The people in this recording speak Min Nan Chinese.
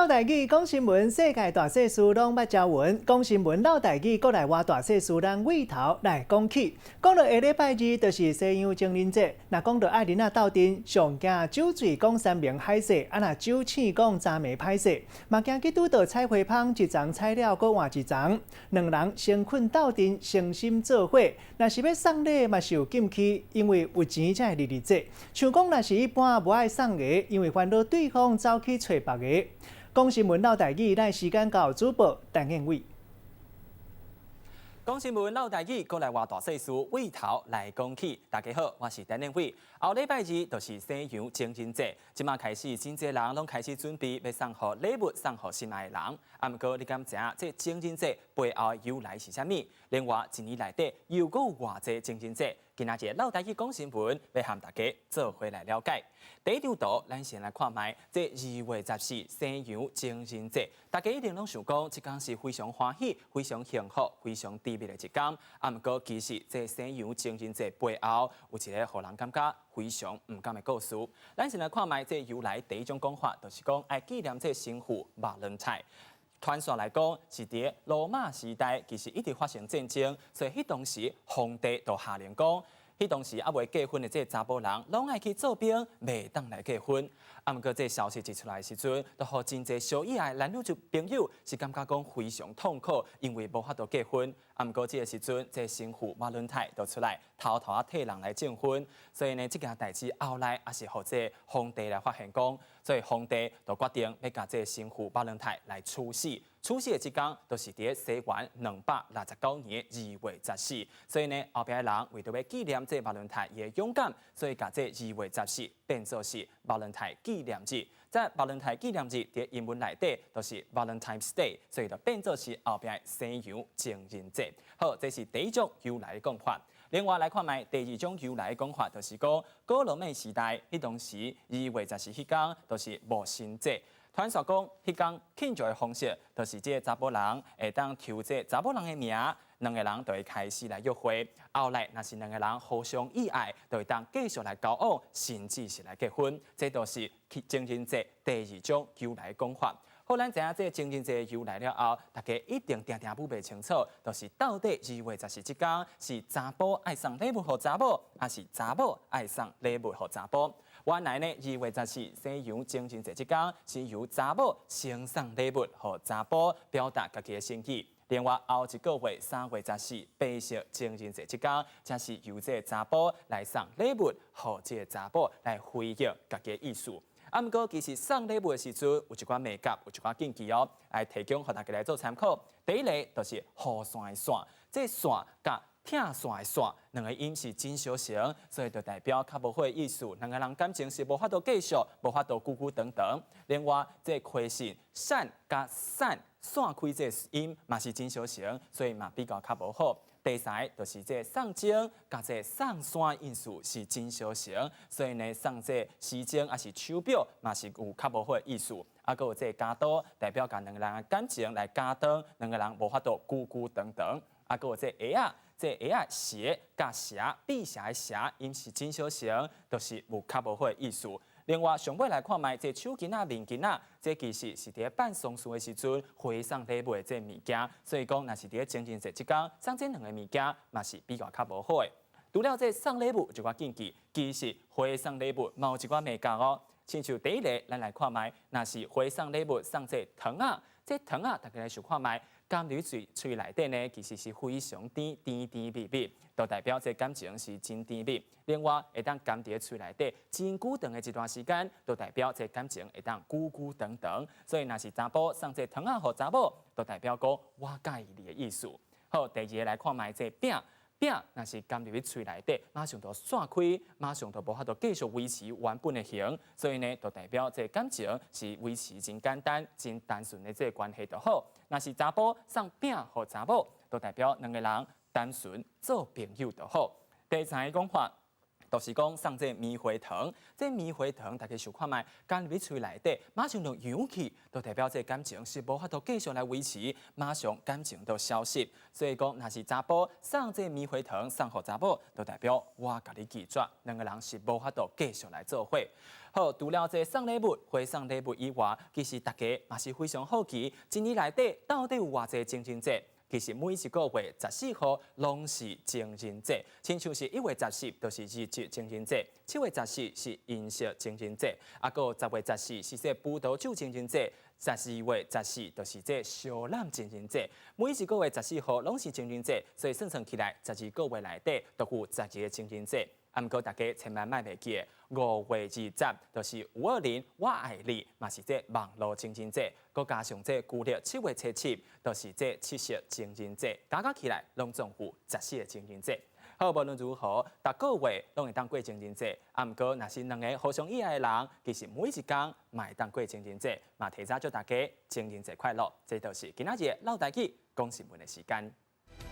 嘮台語講新聞，世界大細事攏捌聽聞。講新聞嘮台語，閣來活大細事，咱對頭來講起。講到下禮拜二，就是西洋情人節。若講到愛人仔鬥陣，上驚酒醉講山盟海誓，啊若酒醒講昨暝歹勢，嘛驚去拄著採花蜂，一叢採了，閣換一叢。兩人先睏鬥陣，誠心做伙。若是欲送禮，嘛是有禁區，因為有錢才會日日做。像講若是一般無愛送個，因為煩惱對方走去揣別个。講新聞嘮台語，咱時間到主播陳燕偉。講新聞嘮台語，閣來活大細事，對頭來講起。大家好，我是陳燕偉。後禮拜二就是西洋情人節，這馬開始，真濟人攏開始準備欲送予禮物，送予心愛的人。啊，毋過你敢知影這情人節背後由來是啥物？另外，一年內底又閣有偌濟情人節？今仔日嘮台語講新聞，欲和大家做伙來了解。第一張圖，咱先來看覓這2月14西洋情人節，大家一定攏想講，這工是非常歡喜、非常幸福、非常甜蜜的一工。啊，毋過其實這西洋情人節背後有一个予人感覺非常毋甘的故事。咱先來看覓這由來第一種講法，就是講愛紀念這神父瓦倫泰。傳說來講，是佇羅馬時代，其實一直發生戰爭，所以彼當時皇帝就下令講，彼當時猶未結婚的這查埔人，攏愛去做兵，袂當來結婚。啊，毋過這消息一出來的時陣，就予真濟相愛的男女朋友是感覺講非常痛苦，因為無法度結婚。啊，毋過這个時陣，這神父瓦倫泰就出來偷偷仔替人來證婚。所以呢，這件代誌後來也是予這皇帝來發現講，所以皇帝就決定欲共這神父瓦倫泰來處死。處死的這工，就是佇西元269年2月14。所以呢，後壁的人為著欲紀念這瓦倫泰伊的勇敢，所以共這二月十四變做是瓦倫泰紀念日。這瓦倫泰紀念日佇英文內底就是 Valentine's Day，所以就變做是後壁西洋情人節。好，這是第一種由來的講法。另外來看覓第二種由來的講法，就是講古羅馬時代，彼當時二月十四彼工，就是牧神節。傳說講，彼工慶祝的方式，就是這个查埔人會當抽這查某人的名，兩个人就會開始來約會。後來，若是兩个人互相意愛，就會當繼續來交往，甚至是來結婚。這都是情人節第二種由來講法。好，咱知影這情人節由來了後，大家一定定定不袂清楚，就是到底二月十四這工是查埔愛送禮物予查某，抑是查某愛送禮物予查埔？原來呢，二月十四西洋情人節這工是由查某先送禮物予查埔，表達家己的心意。另外後一個月3月14白色情人節這工，才是由這查埔來送禮物予這个查某來回應家己的意思。啊，毋過其實送禮物的時陣有一寡眉角，有一寡禁忌哦，來提供予大家來做參考。第一个就是雨傘的傘，這傘佮拆線的線，兩个音是真相像，所以就代表較無好的意思。兩个人感情是無法度繼續，無法度久久長長。另外，這開信散佮散散開這音嘛是真相像，所以嘛比較較無好。第三个就是這送鐘佮這送山意思是真相像，所以呢送這時鐘抑是手錶嘛是有較無好的意思。啊，閣有這鉸刀，代表共兩个人的感情來加長，兩个人無法度久久長長。啊，閣有這鞋仔，這鞋仔鞋佮邪，辟邪的邪音是真相像，就是有較無好的意思。另外，上尾來看覓這手巾仔、面巾仔，這其實是佇辦喪事的時陣回送禮物的這物件，所以講，若是佇情人節這工送這兩个物件，嘛是比較較無好的。除了這送禮物有一寡禁忌，其實回送禮物嘛有一寡眉角哦。親像第一个，咱來看覓，若是回送禮物送這糖仔，這糖仔大家來想看覓，含佇喙喙內底呢，其實是非常甜，甜甜蜜蜜，就代表這感情是真甜蜜。另外，會當含佇喙內底真久長的一段時間，就代表這感情會當久久長長。所以，若是查埔送這糖仔予查某，就代表講我佮意你的意思。好，第二个來看覓這餅。餅若是含入去喙內底，馬上就散開，馬上就無法度繼續維持原本的形，所以呢，就代表這感情是維持真簡單、真單純的這个關係就好。若是查埔送餅予查某，就代表兩个人單純做朋友就好。第三个講法，就是講送這棉花糖，這棉花糖大家想看覓，咬入去喙內底，馬上就溶去，就代表這感情是無法度繼續來維持，馬上感情就消失。所以講，若是查埔送這棉花糖送予查某，就代表我共你拒絕，兩個人是無法度繼續來做伙。好，除了這送禮物、回送禮物以外，其實大家嘛是非常好奇，一年內底到底有偌濟情人節？其實每一個月十四號攏是情人節，親像是1月10就是日籍情人節，7月14是銀色情人節，啊，閣10月14是這葡萄酒情人節，12月14就是這燒腩情人節。每一個月十四號攏是情人節，所以算算起來，12個月內底都有12個情人節。啊，毋過大家千萬莫袂記得，5月20就是520我愛你，嘛是這網路情人節，閣加上這舊曆7月7，就是這七夕情人節，加加起來攏總有14個情人節。好，無論如何，逐個月攏會當過情人節。啊，毋過若是兩个互相喜愛的人，其實每一工嘛會當過情人節，嘛提早祝大家情人節快樂。這就是今仔日嘮台語講新聞的時間。